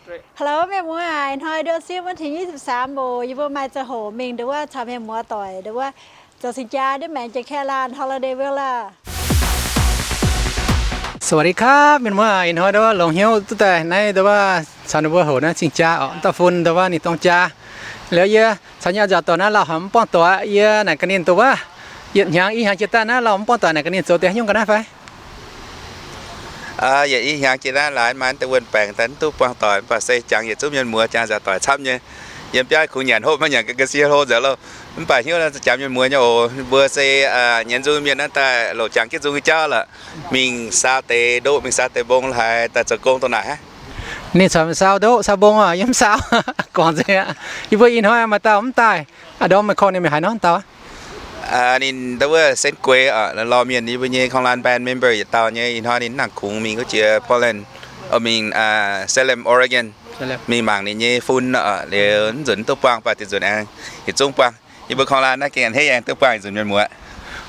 Hello, mienh muoz aac, ih hnoi nduov วันที่ยี่สิบสาม oc, yie mbuo maaih ziangh hoc mingh nduov wuov caux mienh muoz doic nduov wuov zoux cing-jaa ndiev maengx jiex Kaeqv Laanh Holiday Villa. สวัสดีครับ mienh muoz aac, ih hnoi nduov wuov longc hnyouv duqv daaih naaiv nduov wuov caux ninh mbuo hoqc naaiv cing-jaa oc, dauh fun nduov wuov ninh dorng jaa. Liuz yie caux nyei nzaaux doic naaiv lauh haic mv buangh doic, yie naaic gaax ninh nduov wuov, yietc hnyangx i hnyangx jiex daaih naaiv lauh mv buangh doic, naaic gaax ninh zoux deix nyungc ga'naaiv fai? Yietc i hnyangx jiex naaiv laaix maaih deix wuonh baengc daaih mv duqv buangh doic, mv baac se jangx yietc zungv mienh muoz jangx nzaaux doic camv nyei. Yiem biauv kungx nyanc hopv maiv nyanc ga'sie hlo nzengc loh. Mv baac hnyouv naaiv za'jangx mienh muoz nyei oc, mbuo se nyienz nzung mienh naaiv daaih loc jangx jienv nzung nyei jauv lorqc. Mingh saau deix ndoqv, mingh saau deix mbong lorqc haic, daaih zoux gong dongh naaic aqv. Ninh corc mingh saau ndoqv saau mbong aqv, yiem saau gorngv nzengc aqv. Yie mbuo ih hnoi maaih dauh mv daaih, a'ndorm meih korv ninh mingh haaix nor dauh aqv? Ninh ndau wuov Sen Gueix, lorz mienh yie mbuo nyei Korng-Laan band member yietc dauh nyei. Ih hnoi ninh mv nangc kungx mingh wuov jiex Portland, mingh Salem, Oregon, mingh mangc ninh nyei fun. Liuz mv nzunc mv duqv buangh, mv baac deix nzunc aengx yietc zungv buangh. Yie mbuo Korng-Laan naaiv gengh a'hneiv aengx duqv buangh yietc nzunc mienh muoz.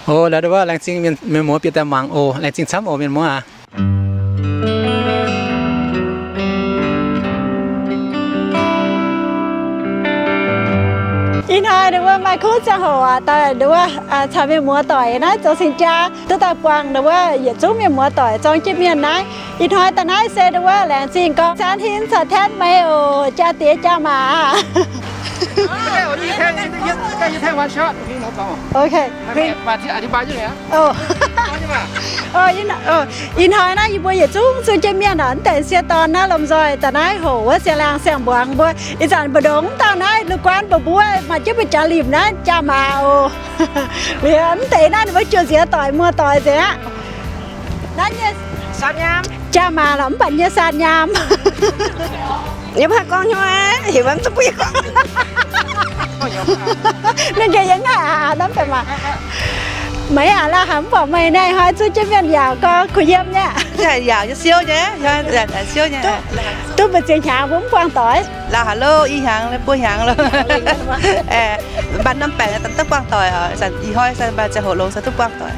O, laaix nduov wuov laengz zingh mienh muoz bieqc daaih mangc oc. Laengz zingh camv oc mienh muoz aac. Ih hnoi nduov wuov maaih kuv ziangh hoc aac, daaih nduov wuov caux mienh muoz doic naaiv zoux cing-jaa duqv daaih buangh nduov wuov yietc zungv mienh muoz doic zorng jienv mienh naaiv. Ih hnoi daaih naaiv se nduov wuov laengz zingh gorngv San Hin caux Tan Mei oc, jaa diex jaa maac aqv. Ih hnoi naaiv yie mbuo yietc zungv zunh jienv mienh aac, mv deix sieqv dorn naaiv lomh nzoih daaih naaiv hoqc wuov siang-laangh siang-mbuangz mbuo. Ih zanc mbu'ndongx mv dauh naaiv la'guaanh mbu'mbuo maaih jienv mbu'jaax limc naaiv jaa maac oc. Liuz mv deix naaiv ninh mbuo juoz nziex doic muoz-doic nzengc aqv. Naaiv nyei jaa maac lorqc, mv baac nyei saah nyaam. Ninh gengh yie ngaih aqv, hnamv deix maah. Meih aac, lauh haic mv buatc meih naaiv hnoi zunh jienv mienh yaauc gorx kuh yiem nyei. Yaauc siouv nyei, siouv nyei. Duqv mbu'ziex hnyangx mbuo mv buangh doic. Lauh haic loh, i hnyangx buo hnyangx loh. Mv baac norm baengc duqv buangh doic, ih hnoi maaih ziangh hoc longx se duqv buangh doic.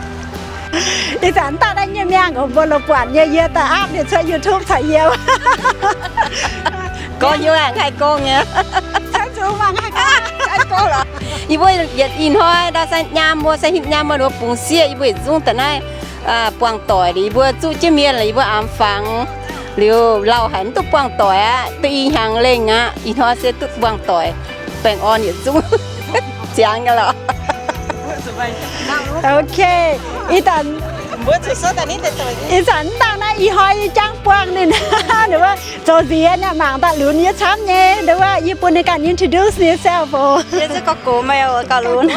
Ih zanc mv dauh naaiv nyei miangh mbuo lorz buatc nyei, yie daaih aapv ninh cuotv YouTube caux yie. Gorngv hnyouv aengx haih gorngv nyei. Yie mbuo yietc ih hnoi ndau se nyaam mbuo, se nyaam mbuo nduov bungx sieqv, yie mbuo yietc zungv daaih naaiv buangh doic. Yie mbuo zuqv jienv mienh lorqc, yie mbuo aamx fangx liuz lauh haic mv duqv buangh doic aqv. Duqv i hnyangx lengh aqv, ih hnoi se duqv buangh doic. Baengh orn yietc zungv ziangx nyei lorqc. Ok, ih zanc, ih zanc mv dauh naaiv ih hnoi yie jangv buangh ninh, ninh mbuo zoux nziex nyei, mangc daaih lunx yie camv nyei. Nduov wuov yie bun ninh ganh introduce himself oc. Yie se gorx gox meih oc, gauh lunx.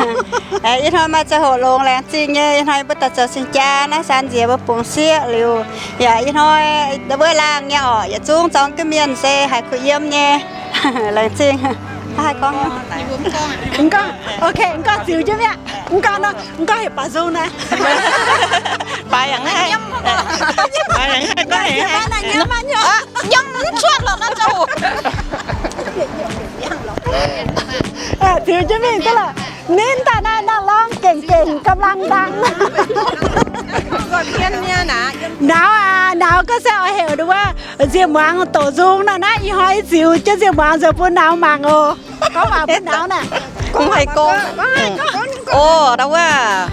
Ih hnoi maaih ziangh hoc longx, laengz zingh nyei. Ih hnoi yie mbuo daaih zoux cing-jaa naaiv, san nziex mbuo bungx sieqv liuz, yaac ih hnoi mbuo laangh nyei orqc, yietc zungv zorng jienv mienh se haiz kuh yiem nyei. Laengz zingh. Gorngv, ok, gorngv ziux jienv mi'aqv. Gorngv nor, gorngv heuc baac nzung naaiv. Baac yangh naaiv, baac yangh naaiv, gorngv heuc nyiemv mv cuotv lorqc nor zoux. Ziux jienv mingh duqv lorqc. Ninh daaih naaiv นักร้อง gengh gengh กำลังดัง. Nauz aac, nauz gorngv se oix heuc nduov wuov nziemc muangz doqc nzung nor naaiv, ih hnoi ziux jienv nziemc muangz nzuonx bun nauz mangc oc. Gorngv waac bun nauz naaic. Gorngv haiz gorngv. O, ndau wuov,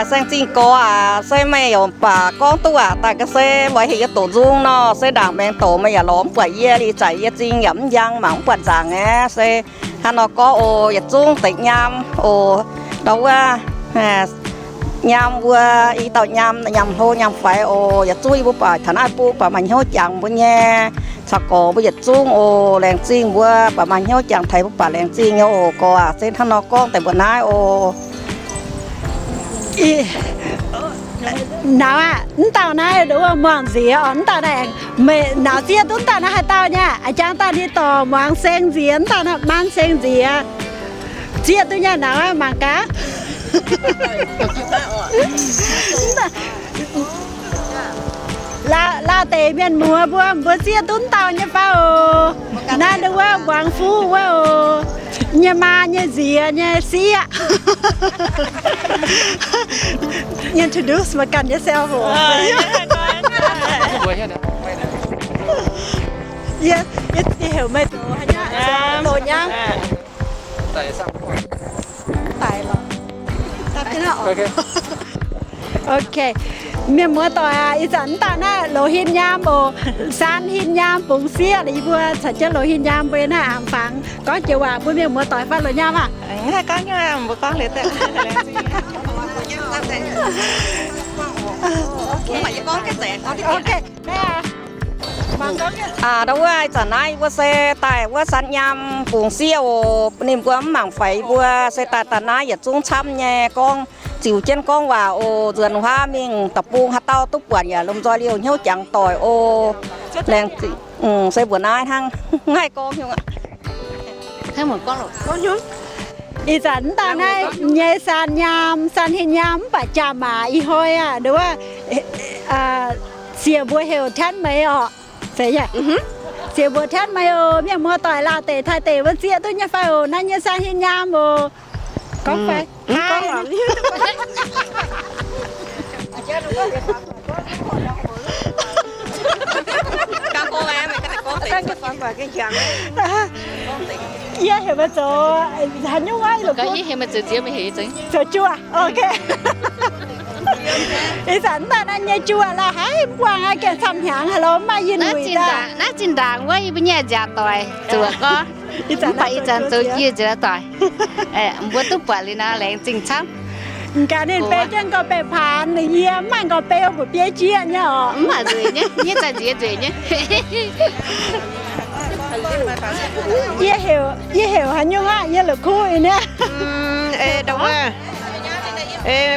saeng-zingh gorx aac, se meih yaac baac gorngv duqv waac daaih ga'sie, oix heuc yie doqc nzung nor, se ndaangc maengx doqc meih yaac lorz mv buatc yie, liuz zaqc yie zingh yaac mv njang, mangc mv buatc nzaangc aqv. Se hnangv nor gorngv oc, yietc zungv deix nyaam oc, ndau wuov, nyaam mbuo i dauh nyaam, nyaam hlo nyaam faix oc, yietc zungv yie mbuo baac taux naaiv bun baac maaih hnyouv jangx mbuo nyei, caux gorx mbuo yietc zungv oc, laengz zingh mbuo baac maaih hnyouv jangx taux mbuo baac laengz zingh nyei oc. Gorx aac, se hnangv nor gorngv deix mbuo naaiv oc. Nauz aah, mv dauh naaiv nduov muangh nziex oc, mv dauh naaiv, meih nauz zieqv duqv mv dauh naaiv haaix dauh nyei? A'jang dauh ninh dorc muangx seng nziex, mv dauh naaiv maan seng nziex. Zieqv duqv nyei nauz aah, mangc gaax. Lauh deix mienh muoz mbuo, mbuo zieqv duqv mv dauh nyei fai oc? Naaiv nduov wuov muangx fuqv wuov oc. Nyei maa nyei nziex nyei sieqv. Introduce meih ganh nyei self oc. Yie, Yie heuc meih zoux haaix nyungc? Zoux nyaam. Daic lorqc. Ok. Mienh muoz-doic aac, ih zanc mv daaih naaiv loz-hin nyaam oc. Saan hin nyaam bungx sieqv, yie mbuo caux jienv loz-hin nyaam mbuo naaiv aengx fangx gorngv joux waac bun mienh muoz-doic fai loz nyaam aah. Mbuo gorngv liuz daaih. Ok. Aa, ndau wuov ih zanc naaiv yie mbuo se daaih wuov saan nyaam bungx sieqv oc. Ninh mbuo mv mangc faix yie mbuo se daaih daaih naaiv yietc zungv camv nyei gorngv, ziux jienv gorngv waac oc. Nzuonx huaav mingh deic-bung haaix dauh duqv buatc yaac lomh nzoih liouh hnyouv jangx doic oc. Laengz zingh. Se mbuoqc naaiv hnangv. Mv haih gorngv nyungc aqv. Ih zanc mv daaih naaiv nyei saan nyaam, saan hin nyaam mv baac jaa-maac ih hnoi aac, nduov, siec mbuo heuc Tianv Meix orqc. Siec mbuo Tianv Meix oc. Mienh muoz-doic laauh deic taaih deic wuov zieqv duqv nyei fai oc? Naaiv nyei saan hin nyaam oc. Gorngv fai? Yie heuc meih zoux haaix nyungc aqv? Zoux juoh. Ok. Ih zanc mv daaih naaiv nyei juoh la'haiz mv buangh aqv, gengh camv hnyangx haaix lorqc, mv maaih yie nuic daaih. Naaiv zinh ndaangc wuov yie mbuo nyei nziaauc doic zuoqc gorngv, mv baac ih zanc zoux yie nziaauc doic, mbuo duqv buatc liuz nor laengz zingh camv. M'gaax ninh beu jienv nqorngv-beu paanx, ninh yie mv maaih nqorngv-beu mbuoqc bieiv jieqv nyei orqc. Mv maaih nzueic nyei, nyei zai nziex nzueic nyei. Yie heuc, yie heuc haaix nyungc aqv? Yie la'kuqv ih niaa.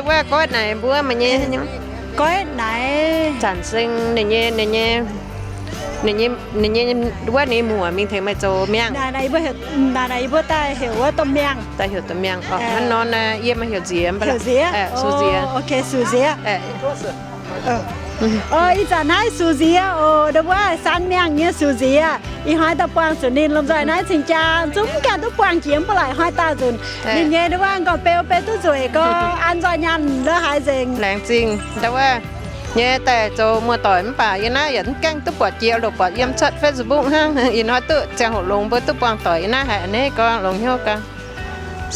Wuov goiv naaic mbuo maiv nyei. Goiv naaic. Zanc Seng ninh nyei, ninh nyei, ninh nyei, ninh nyei wuov ninh muoc mingh tengx meih zoux miangh. Naaic naaic yie mbuo daaih heuc wuov domh miangh. Daaih heuc domh miangh. Hnangv nor naaic yie maiv heuc nziex, heuc nziex. Su nziex. Ok, su nziex. Ih zanc naaiv su nziex oc, ndau wuov saan miangh nyei su nziex. Ih hnoi daaih buangh zuqc ninh lomh nzoih naaiv cing-jaa, zungv mv gaengh duqv buangh jiex mv baac laaix hnoi daaih nzunc. Ninh nyei ndau wuov nqorngv-beu beu duqv nzueic gorx, an nzoih nyaanh ndau haaix nzengc. Laengz zingh ndau wuov nyei daaih zoux muoz-doic mv baac yie naaiv yaac mv gaengh duqv buatc jiex, loc buatc yiem cuotv Facebook hnangv. Ih hnoi duqv ziangh hoc longx mbuo duqv buangh doic yie naaiv haiz a'hneiv gorngv longx hnyouv gaax.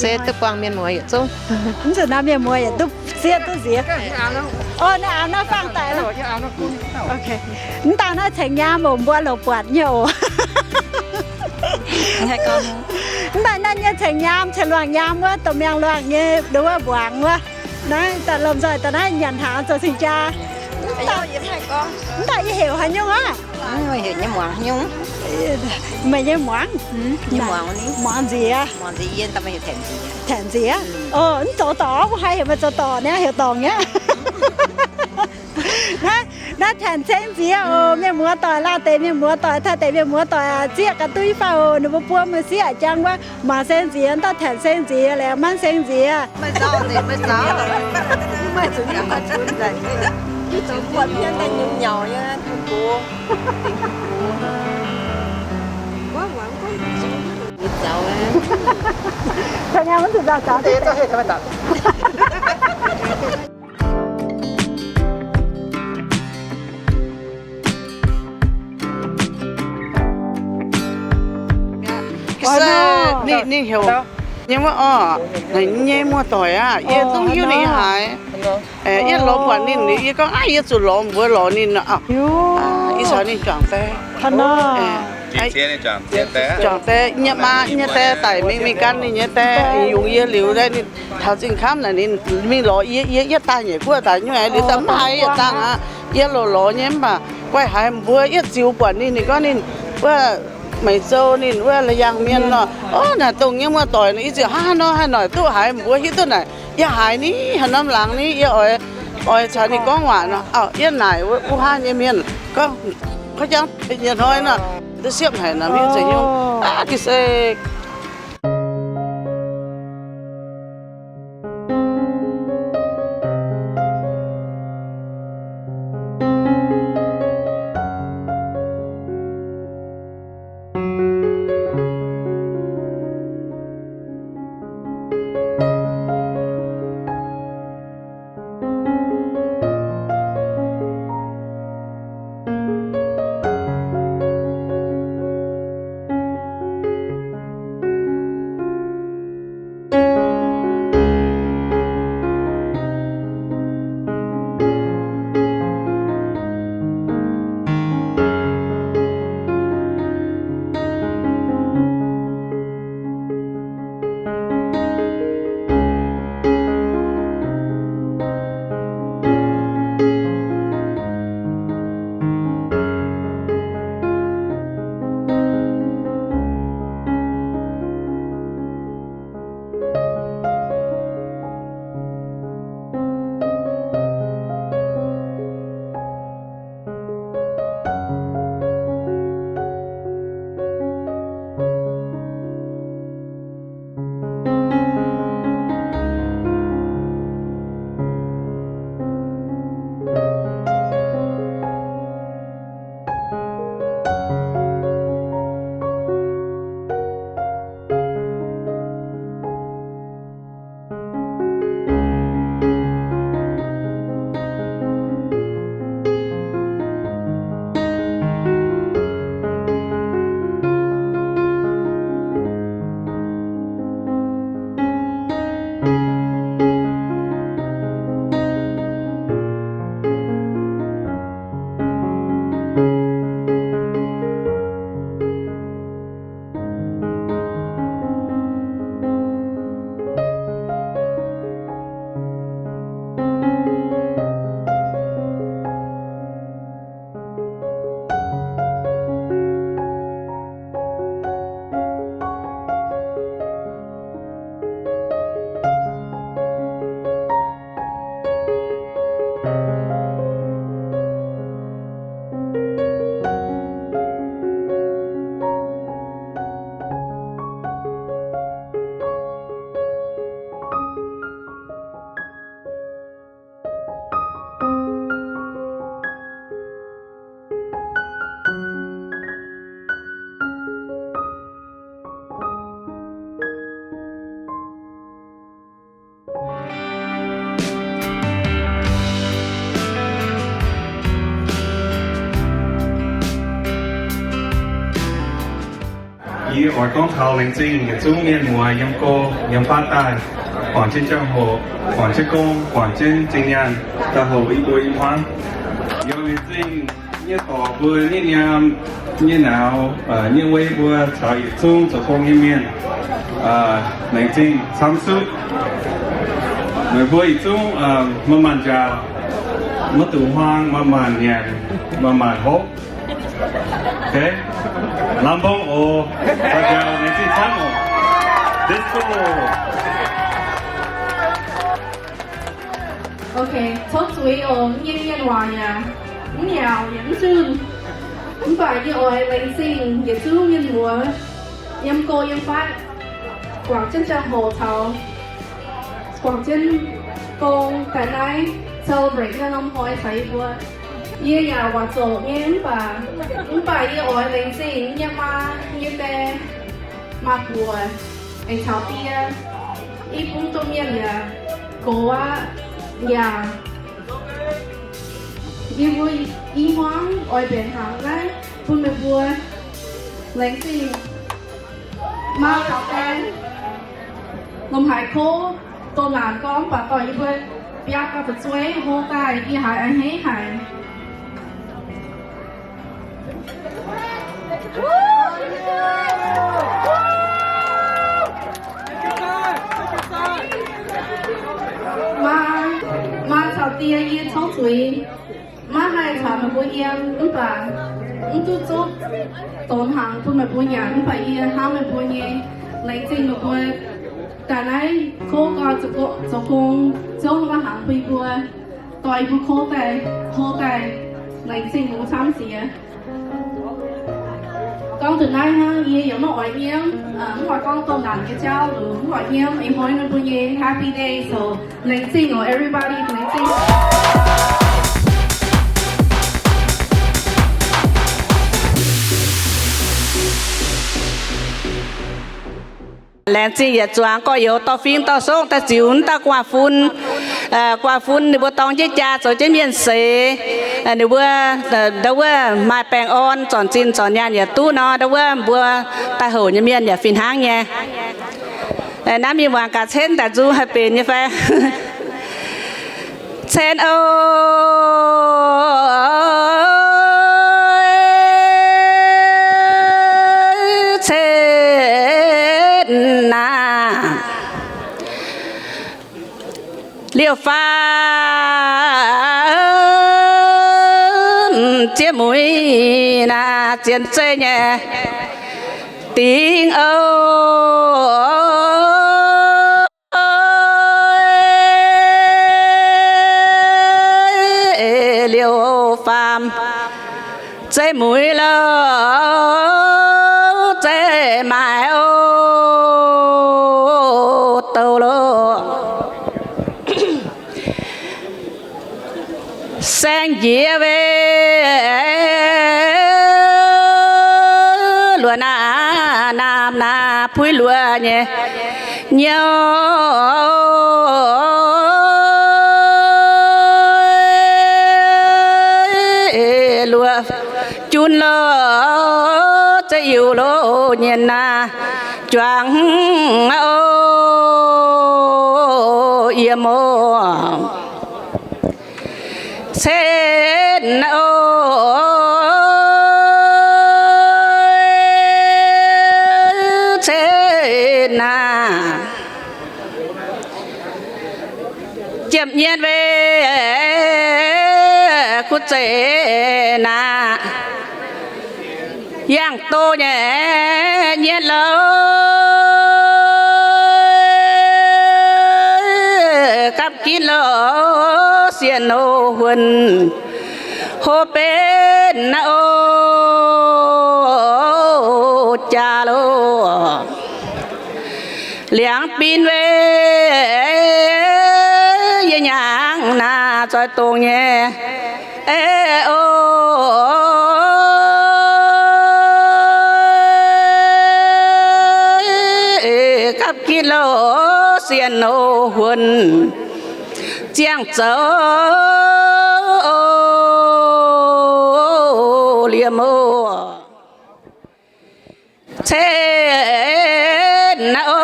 Se duqv buangh mienh muoz yietc zungv. Mv zuqc naaiv mienh muoz yaac duqv siev duqv nziex. Naaiv aaux naaiv fangx daaih. Mv daaih naaiv ceng nyaam oc, mbuo loc buatc nyei oc. Mv daaih naaiv nyei ceng nyaam, ceng luangh nyaam wuov, domh miangh luangh nyei, ndau wuov mbuangz wuov. Naaiv daaih lomh nzoih daaih naaiv nyanc hnaangx zoux cing-jaa. Mv daaih yie heuc haaix nyungc aqv? Meih nyei muangx? Muangx nziex. Taenx nziex. Mv zoux dorngc, mbuo haiz heuc meih zoux dorngc niaa, heuc dorngc niaa. Naaiv taenx seng nziex oc, mienh muoz-doic, laauh deix mienh muoz-doic, taaih deix mienh muoz-doic, zieqv ga'duiv fai oc, ninh mbuo buo meih sieqv jangx wuov, mangc seng nziex, daaih taenx seng nziex, laengz manv seng nziex. Ninh heuc nyei wuov orqc, nyei muoz-doic aah, yie zungv hiuv ninh haiz. Yie lorz buatc ninh, yie gorngv, aav, yie zuqc lorz mbuo lorz ninh. Ih caux ninh juangc daaih. Juangc daaih, nyei maa nyei die daic mingh, mingh gan ninh nyei die, yungz yie liuz, ninh taux zingh kamv naaic ninh mingh lorz yie, yie yietv daaih nyei guoqv daaih nyei, liuz daaih mv haiz yietc dangh aqv. Yie loc lorz nyei mv baac guai haiz mbuo yietv ziux buatc ninh, ninh gorngv ninh wuov Meiv Zou ninh wuov la'yangh mienh nor. Ov, naaic dongh nyei muoz-doic nor, yie ziouc hnangv haaix nor haaix noic duqv haiz mbuo hiuv duqv naaic. Yie haiz ni haaix norm laangz ni, yie oix, oix caux ninh gorngv waac nor, yie naaic wuov hnangv nyei mienh gorngv, kov jangv nyei hnoi nor, duqv siepv haic nor, mv zeiz nyungc. Aav, ga'sie Yie oix gorngv taux laengz zingh yietc zungv mienh muoz yiem go yiem fatv daaih, guangc jienv ziangh hoc, guangc jienv gong, guangc jienv zinh nyaanh, daaih houc yie mbuo i hmuangv. Yiem laengz zingh nyei dorc mbuo, nyei nyaam, nyei nauz, nyei wei mbuo caux yietc zungv zoux gong nyei mienh, laengz zingh camv suqv. Meih mbuo yietc zungv maaih maanc njaaux, maiv duqv hmuangv, maaih maanc nyanc, maaih maanc hopv. Okay, lamh mbong oc. Daaih njaaux laengz zingh camv oc. Let's go. Okay, tov zuiz oc, nyei mienh waac yaac mv nyaux yaac mv zunh. Mv baac yie oix laengz zingh yietc zungv mienh muoz yiem go yiem fatv, guangc jienv ziangh hoc caux guangc jienv gong daaih naaiv celebrate naaiv norm hnoi caux yie mbuo. Yie yaac waac zoqc nyei mv baac, mv baac yie oix laengz zingh yie nyei maa, yie nyei die, maa-buoc, aengx caux die, i bung domh mienh yaac gox aqv. Yaac yie mbuo i hmuangv oix mbenc hnaangx naaiv bun meih mbuo. Laengz zingh maa caux die. Lomh haaix kouv doh naanc gorngv, mv baac dorh yie mbuo biaa gauh fu'jueiv hlo daaih, yie haiz a'hneiv haic. Maa, maa caux die, yie tov zuiz maiv haih caux meih mbuo yiem, mv baac mv duqv zungv donx hnaangx bun meih mbuo nyanc, mv baac yie hnamv meih mbuo nyei. Laengz zingh meih mbuo daaih naaiv kouv gau, zoux gong zouv maiv hnaangx bun yie mbuo, dorh yie mbuo kouv daaih, hlo daaih. Laengz zingh meih mbuo camv ziex. Gorngv deix naaiv hnangv, yie yaac maiv oix nyiemv, mv oix gorngv dongh naanc nyei jauv, mv oix nyiemv. Ih hnoi meih mbuo nyei happy day, so laengz zingh oc everybody, laengz zingh. Laengz zingh yietc zuangx gorx-youz dorh fing dorh songv daaih ziux naaiv dauh guaav fun. Guaav fun ninh mbuo dorng jienv jaa zoux jienv mienh seix. Ninh mbuo ndau wuov maaih baengh orn, zornc zinh zornc nyaanh yaac duqv nor, ndau wuov mbuo daaih houc nyei mienh yaac fih hnangv nyei. Naaiv mingh muangx gaax cen daaih nzung haih benx nyei fai? Cen o, cen aac. Liouh faam ziex mueiz naaic, zien zeiv nyei dingc oc. Liouh faam zeiv mueiz lo, zeiv maaiz o, douh lo. Saeng njiec weic luoqc naaic, naamh naaic puix luoqc nyei nyouh, luoqc jun lo, zeiv-yiuh lo nyienx naaic, juangc o, yiem o. Cen o, cen aac. Jiem nyien weic kuv zeiv naaic, yangh doz nyei nyien lo, gapv ginv lo, sienh o, huonc hlo benx o, jaa lo. Liangx bin weic yie nyangx naaic zoih dongh nyei, e o, gapv ginv lo, sienh o, huonc ziangh zoux liemh o. Cen naaiv o,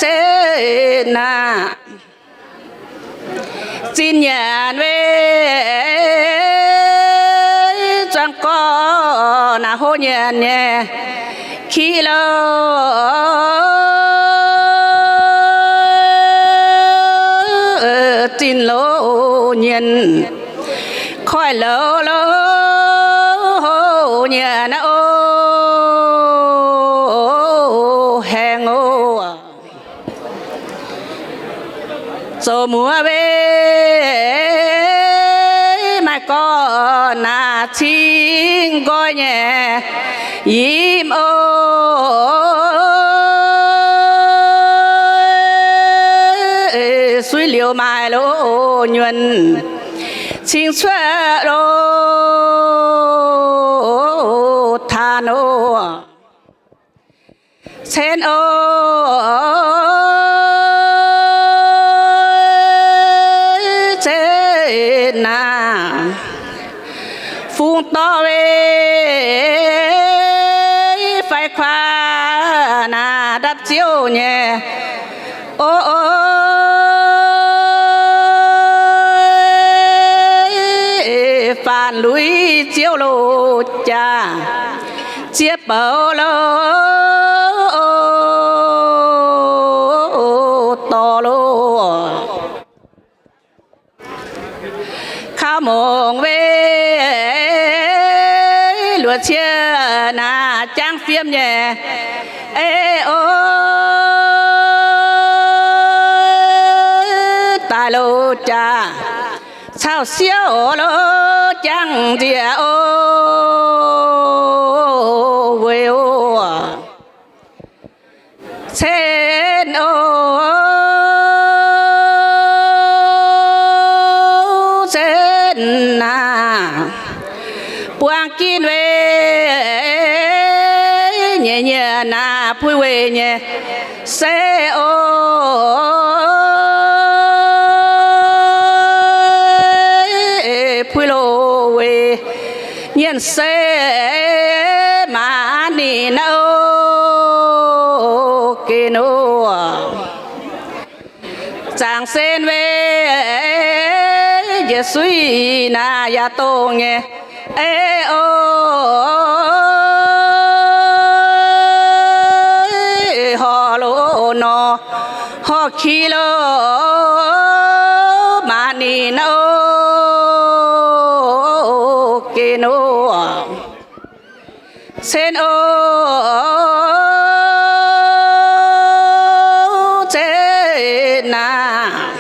cen naaiv, zinh nyanc weic zuangx gorx naaiv hlo nyanc nyei ki louh, zinh loz nyienz koiv loz loz nyanc naaiv o, haengh o. Zoux muoz weic maaih gorx naaiv cingv nqoi nyei yiem o, suiv liuz maaih loz nyuonh cingv cuotv loz taan o. Cen o, cen naaiv, fungx dorh weic fai kuav naaiv ndapv ziouv nyei o, faanx lui ziouv loz jaax, ziex bouc loz dorh loz. Kaux mongc weic luoqc cie naaiv jangv fiem nyei ei o, daaih loz jaax caux siouv loz jangv nziex o, weic o. Cen o, cen naaiv, buangh gin weic nyiec nyiec naaiv puix weic nyei se o, puix loz weic nyienh se maaih ninh naaiv o, geh nor. Zaangc sen weic njiec suiv naaiv yaac dongh nyei ei o, horc loz nor, horc ki loz maaih ninh naaiv o, geh nor. Cen o, cen naaiv,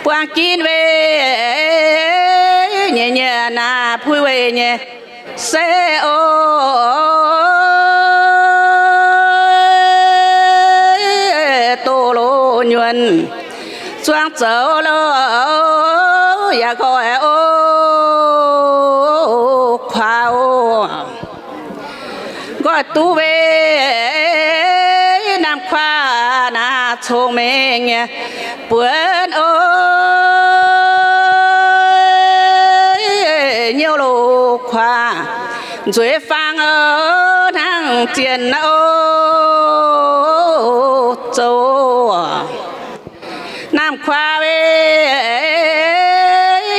buangh gin weic nyiec nyiec naaiv puix weic nyei se o, doz loz nyuonh zuangx zoux loz yaac nqoi o, kuaaux o. Nqoi duqv weic naamh kuaah naaiv cong-mengh nyei buonc o, nyouv loz kuaah nzueic faang o, hnangv zienh o, zoux naamh kuaah weic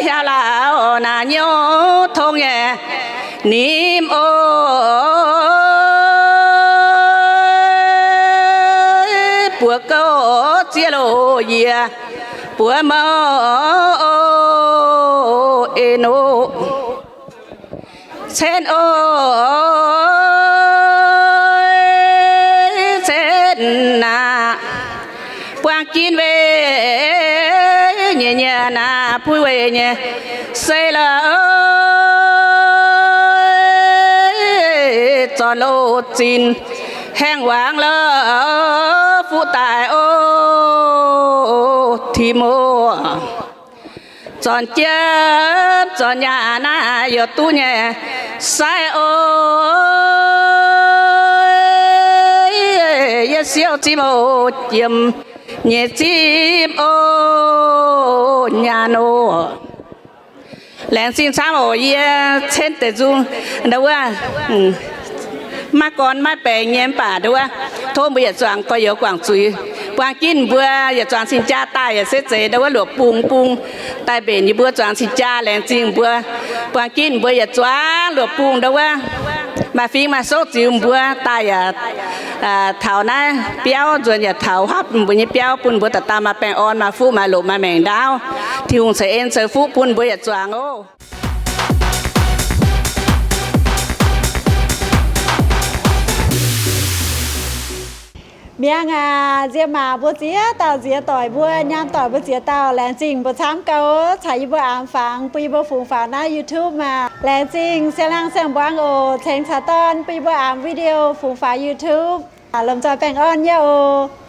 hiaauv lauh naaiv nyouv tong nyei nimc o, buoz gouv ziex loz yiec buoz mouc o, en o. Cen o, cen naaiv, buangh gin weic nyiec nyiec naaiv puix weic nyei se la'o, zornc loz zinh haengh wangc la'o, fuqv daaih o, timx o. Zornc jiem zornc nyaah naaiv yaac duqv nyei sai o, yietv siouv zimv o, jiem nyei zimv o, nyaanh o. Laengz zingh camv oc. Yie cenv deix nzung ndau wuov, maiv gorn maiv baengx nyei mv baac ndau wuov, tov mbuo yietc zuangx gorx-youz guangc zuiz. Buang jienv mbuo yietc zuangx cing-jaa daaih yaac se zeiz ndau wuov luoqc bung bung daaih mbenc yie mbuo zuangx cing-jaa. Laengz zingh mbuo. Buang jienv mbuo yietc zuangx luoqc bung ndau wuov, maaih fingx maaih souv ziux mbuo daaih yaac taux naaiv biauv nzuonx yaac taux hopv mbuo nyei biauv bun mbuo dauh dauh maaih baengh orn, maaih fuqv, maaih loc, maaih maengc ndaauv. Tin-Hungh ceix en ceix fuqv bun mbuo yietc zuangx oc. Miangh aac, nziex maac mbuo ziex dauh nziex doic mbuo, nyaam doic mbuo ziex dauh, laengz zingh mbuo camv gauh caux yie mbuo aamx fangx bun yie mbuo fungx faaux naaiv YouTube maah. Laengz zingh siang-laangh siang-mbuangz oc. Ceng caux dorn bun yie mbuo aamx video fungx faaux YouTube. Lomh nzoih baengh orn nyei oc.